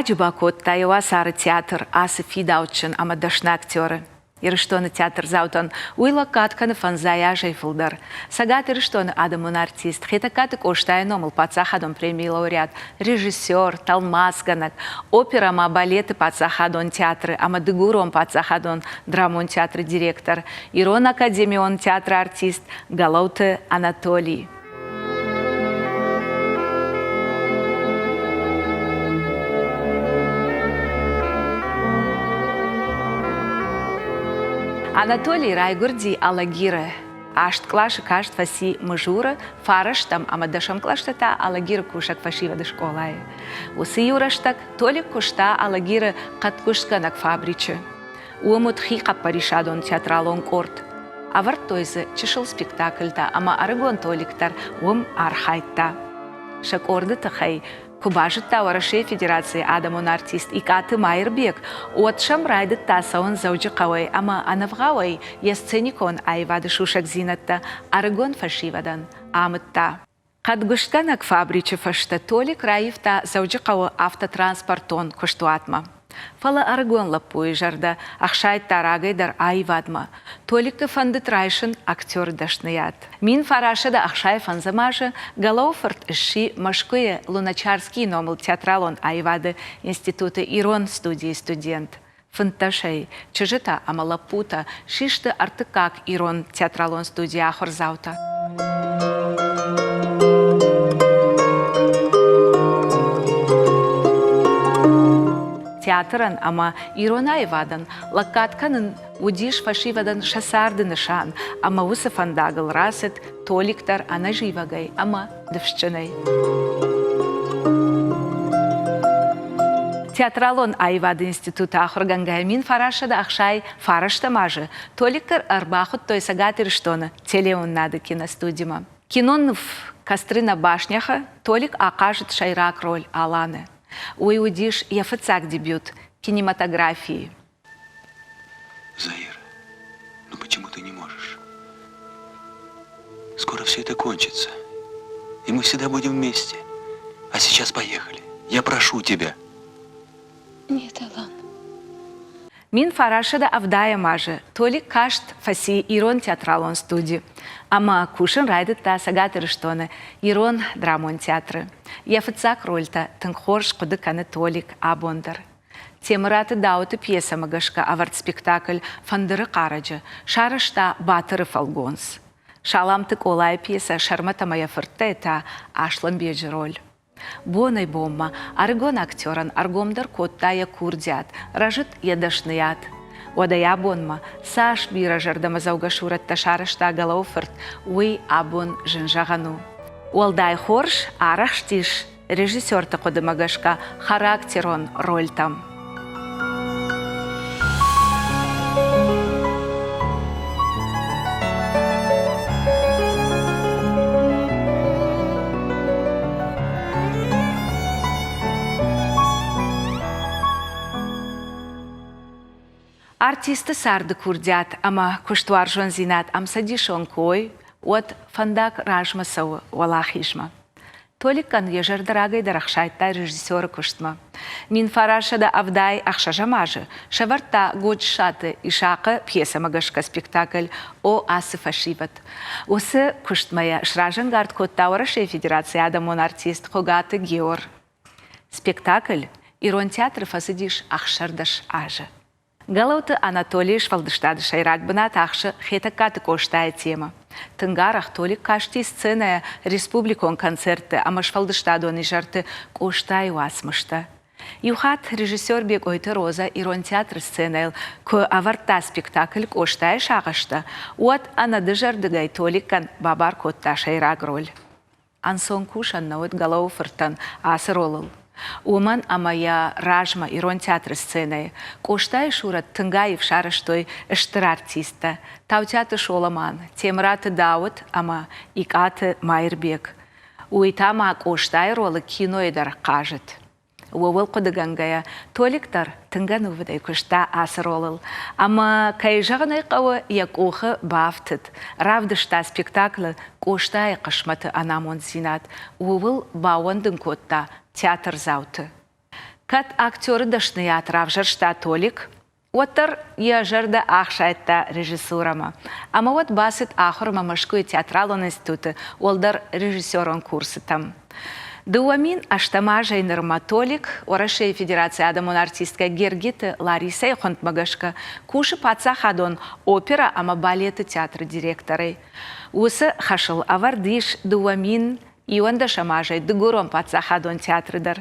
Ӕрӕджы бакодта йӕ уацары театр ацы фидауджын ӕмӕ дӕсны актеры. Ирыстоны театрдзаутӕн уый лӕггад кӕны фӕндзай азӕй фылдӕр. Цӕгат Ирыстоны адӕмон артист Хетӕгкаты Къостайы номыл паддзахадон премийы лауреат, режиссер, тӕлмацгӕнӕг, оперӕ ӕмӕ балеты паддзахадон театры ӕмӕ Дыгурон паддзахадон драмон театры директор, Ирон академион театры артист Гӕлӕуты Анатолий. Анатолий райгуырди Алагиры. Аст къласы каст фӕци Мызуры, фарӕстӕм ӕмӕ дӕсӕм кълӕсты та Алагиры кусӕг фӕсивӕды скъолайы. Уыцы иу рӕстӕг Толик куыста Алагиры хъӕдгуыстгӕнӕг фабричы. Уым уыд хихъӕппӕрисадон театралон къорд. Ӕвӕрдтой дзы чысыл спектакльтӕ ӕмӕ ӕрыгон Толик дӕр уым архайдта. Сӕ къорды тыххӕй куы базыдта Уӕрӕсейы Федерацийы адӕмон артист Икъаты Майырбег, уӕд сӕм райдыдта цӕуын Дзӕуджыхъӕуӕй ӕмӕ ӕнӕвгъауӕй йӕ сценикон аивады сусӕгдзинӕдтӕ ӕрыгон фӕсивӕдӕн амыдта. Хъӕдгуыстгӕнӕг фабричы фӕстӕ Толик раивта Дзӕуджыхъӕуы автотранспортон куыстуатмӕ. Фӕлӕ ӕрыгон лӕппуйы зӕрдӕ ӕхсайдта рагӕй дӕр аивадмӕ. Толикы фӕндыд райсын актеры дӕсныйад. 1965 азы Гӕлӕуы-фырт сси Мӕскуыйы Луначарскийы номыл театралон аивады институты ирон студийы студент. Фынддӕсӕй чызджытӕ ӕмӕ лӕппутӕ систы ӕртыккаг ирон театралон студийы ахуырдзаутӕ. Театрӕн ӕмӕ ирон аивадӕн лӕггад кӕнын уыдис фӕсивӕдӕн сӕ царды нысан, ӕмӕ уыцы фӕндагыл рацыд Толик дӕр ӕнӕзивӕгӕй ӕмӕ ныфсджынӕй. Театралон аивады институты ахуыргӕнгӕйӕ 1969 азы Толикы ӕрбахуыдтой Цӕгат Ирыстоны телеуынынады киностудимӕ. Киноныв «Костры на башнях»-ы Толик ахъазыд сӕйраг роль Аланы. Уый уыдис йӕ фыццаг дебют кинематографийы. Заира, ну почему ты не можешь? Скоро все это кончится, и мы всегда будем вместе. А сейчас поехали. Я прошу тебя. Нет, Алан. 1970 азы Толик каст фӕци ирон театралон студи ӕмӕ кусын райдыдта Цӕгат Ирыстоны ирон драмон театры. Йӕ фыццаг рольтӕ тынг хорз хъуыды кӕны Толик абон дӕр. Темыраты Дауыты пьесӕмӕ гӕсгӕ ӕвӕрд спектакль «Фӕндыры хъарӕджы» сарӕзта Батыры фӕлгонц. Саламты Къолайы пьесӕ «Сӕрмӕт ӕмӕ йӕ фырттӕ» та Аслӕнбеджы роль. Бонӕй-бонмӕ ӕрыгон актерӕн ӕргомдӕр кодта йӕ курдиат, рӕзыд йӕ дӕсныйад. Уӕдӕй абонмӕ цас бирӕ зӕрдӕмӕдзӕугӕ сурӕттӕ сарӕзта Гӕлӕуы-фырт, уый абон зын зӕгъӕн у. Уӕлдай хорз арӕхстис режиссерты хъуыдымӕ гӕсгӕ характерон рольтӕм. Артисты царды курдиат ӕмӕ куыстуарзондзинад ӕмцӕдисон куы уой, уӕд фӕндаг размӕ цӕуы уӕлахизмӕ. Толиккӕн йӕ зӕрдӕ рагӕй дӕр ӕхсайдта режиссеры куыстмӕ. 1976 азы сӕвӕрдта Годжысаты Исахъы пьесӕмӕ гӕсгӕ спектакль «О, ацы фӕсивӕд». Уыцы куыстмӕ йӕ сразӕнгард кодта Уӕрӕсейы Федерацийы адӕмон артист Хуыгаты Геор. Спектакль Ирон театры фӕцыдис 16 азы. Гӕлӕуты Анатолийы сфӕлдыстады сӕйраг бынат ахсы Хетӕгкаты Къостайы темӕ. Тынг арӕх Толик касти сценӕйӕ республикон концертты ӕмӕ сфӕлдыстадон изӕрты Къостайы уацмыстӕ. Иу хатт режиссер Бекъойты Розӕ Ирон театры сценӕйыл куы ӕвӕрдта спектакль Къостайы сагъӕстӕ, уӕд ӕнӕдызӕрдыгӕй Толиккӕн бабар кодта сӕйраг роль. Ӕнцон кусӕн нӕ уыд Гӕлӕуы фыртӕн ацы ролыл. Уымӕн ӕмӕ йӕ размӕ Ирон театры сценӕйы Къостайы сурӕт тынг аив сарӕзтой стыр артисттӕ Таутиаты Соломан, Темыраты Дауыт ӕмӕ Икъаты Маирбег. Уый та ма Къостайы ролы кинойы дӕр хъазыд. Ууыл хъуыдыгӕнгӕйӕ, Толик дӕр тынг ӕнувыдӕй куыста ацы ролыл. Ӕмӕ, кӕй зӕгъын ӕй хъӕуы, йӕ къухы бафтыд. Равдыста спектаклы Къостайы хъысмӕты ӕнамонддзинад, ууыл баууӕндын кодта театрдзауты. Кӕд актеры дӕсныйад равзӕрста Толик, уӕддӕр йӕ зӕрдӕ ӕхсайдта режиссурӕмӕ. Ӕмӕ уӕд бацыд ахуырмӕ Мӕскуыйы театралон институты уӕлдӕр режиссерон курсытӕм. 2008 азӕй нырмӕ Толик Уӕрӕсейы Федерацийы адӕмон артисткӕ Гергиты Ларисӕйы хуындмӕ гӕсгӕ кусы паддзахадон оперӕ ӕмӕ балеты театры директорӕй. Уыцы хӕсыл ӕвӕрд ис 2011 азӕй Дыгурон паддзахадон театры дӕр.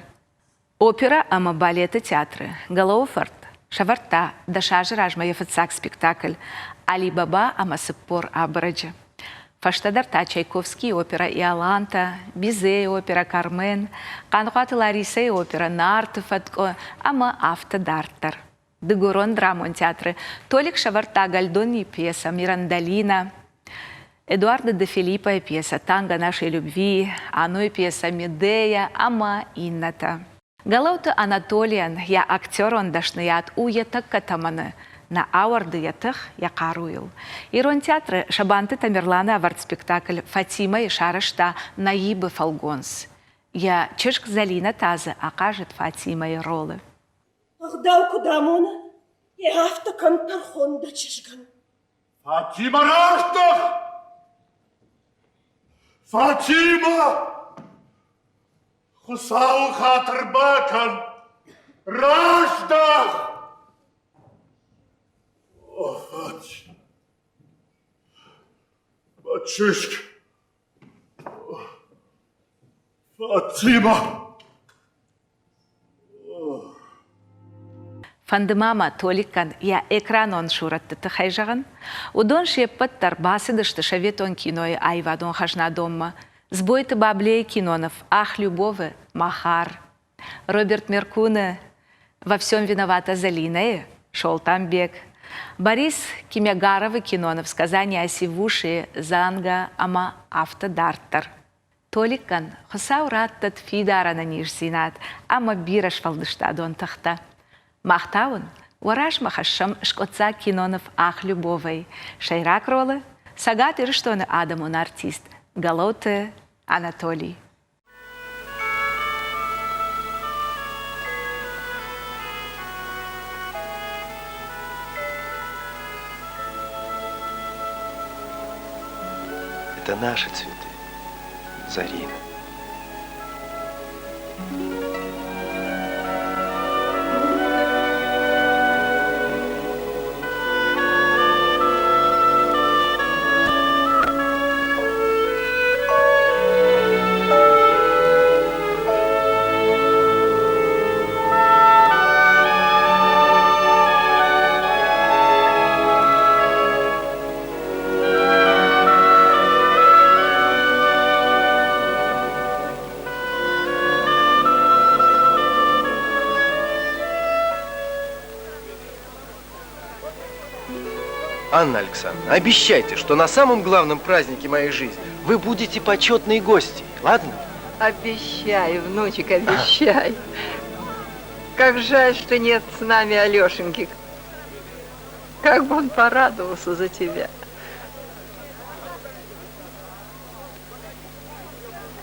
Оперӕ ӕмӕ балеты театры Галоуы-фырт сӕвӕрдта дӕс азы размӕ йӕ фыццаг спектакль «Али-Баба ӕмӕ 40 абырӕджы». Фӕстӕдӕр та Чайковскийы оперӕ «Иоланта», Бизейы оперӕ «Кармен», Хъаныхъуаты Ларисӕйы оперӕ «Нарты фӕткъуы» ӕмӕ афтӕ дарддӕр. Дыгурон драмон театры Толик сӕвӕрдта Гальдонийы пьесӕ «Мирандолина», Эдуарда де Филиппойы пьесӕ «Танго нашей любви», Анойы пьесӕ «Медея» ӕмӕ иннӕтӕ. Гӕлӕуты Анатолийӕн йӕ актерон дӕсныйад у йӕ тӕккӕ тӕмӕны, нӕ ауӕрды йӕ тых, йӕ хъаруйыл. Ирон театры Сабанты Тамерланы ӕвӕрд спектакль «Фатимӕ-йы» сарӕзта Наибы фӕлгонц. Йӕ чызг Зӕлинӕ та дзы ахъазыд Фатимӕйы ролы. Ӕгъдау куыд амоны, йе афтӕ кӕн тӕрхон дӕ чызгӕн. Фатимӕ раздӕх! Фатимӕ! Хуыцауы хатыр бакӕн! Раздӕх! О, Фатимӕ! Мӕ чызг! Фатимӕ! Фӕнды ма мӕ Толиккӕн йӕ экранон сурӕтты тыххӕй зӕгъын. Уыдон се ппӕт дӕр бацыдысты советон кинойы аивадон хӕзнадонмӕ. Дзбойты Баблейы киноныв «Ах, любовы, Махар», Роберт Меркуны «Во всем виновата Залина-йы Солтанбег, Борис Кимягаровы киноныв «Сказание о Сивуши», «Занга» ӕмӕ афтӕ дарддӕр. Толиккӕн Хуыцау раттӕд фидар ӕнӕниздзинад ӕмӕ бирӕ сфӕлдыстадон тыхтӕ. Мах та уын уӕ размӕ хӕссӕм скъуыддзаг киноныв Ах любовӕй. Сӕйраг ролы Цӕгат Ирыстоны адӕмон артист Голоты Анатолий. Это наши цветы. Зарина. Анна Александровна, обещайте, что на самом главном празднике моей жизни вы будете почетные гости, ладно? Обещаю, внучек, обещаю. Как жаль, что нет с нами Алешеньки. Как бы он порадовался за тебя.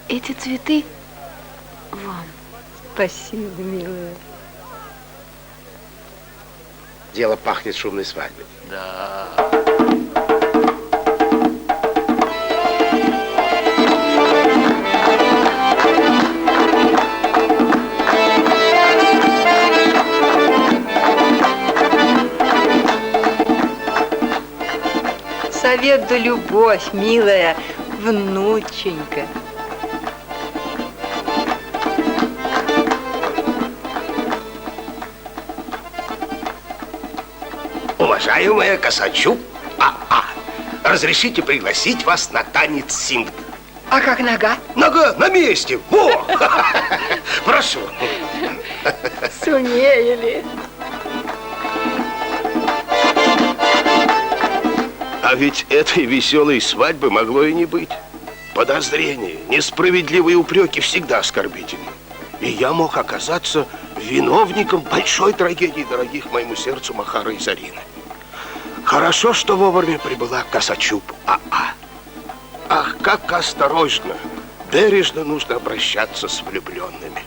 Эти цветы вам. Спасибо, милая. Дело пахнет шумной свадьбой. Да. Совет да любовь, милая внученька. Уважаемая Косачук АА, разрешите пригласить вас на танец симд. А как нога? Нога на месте. Во! Прошу. Сумели. А ведь этой веселой свадьбы могло и не быть. Подозрения, несправедливые упреки всегда оскорбительны. И я мог оказаться виновником большой трагедии дорогих моему сердцу Махара и Зарины. Хорошо, что вовремя прибыла Косачуб АА. Ах, как осторожно, бережно нужно обращаться с влюбленными.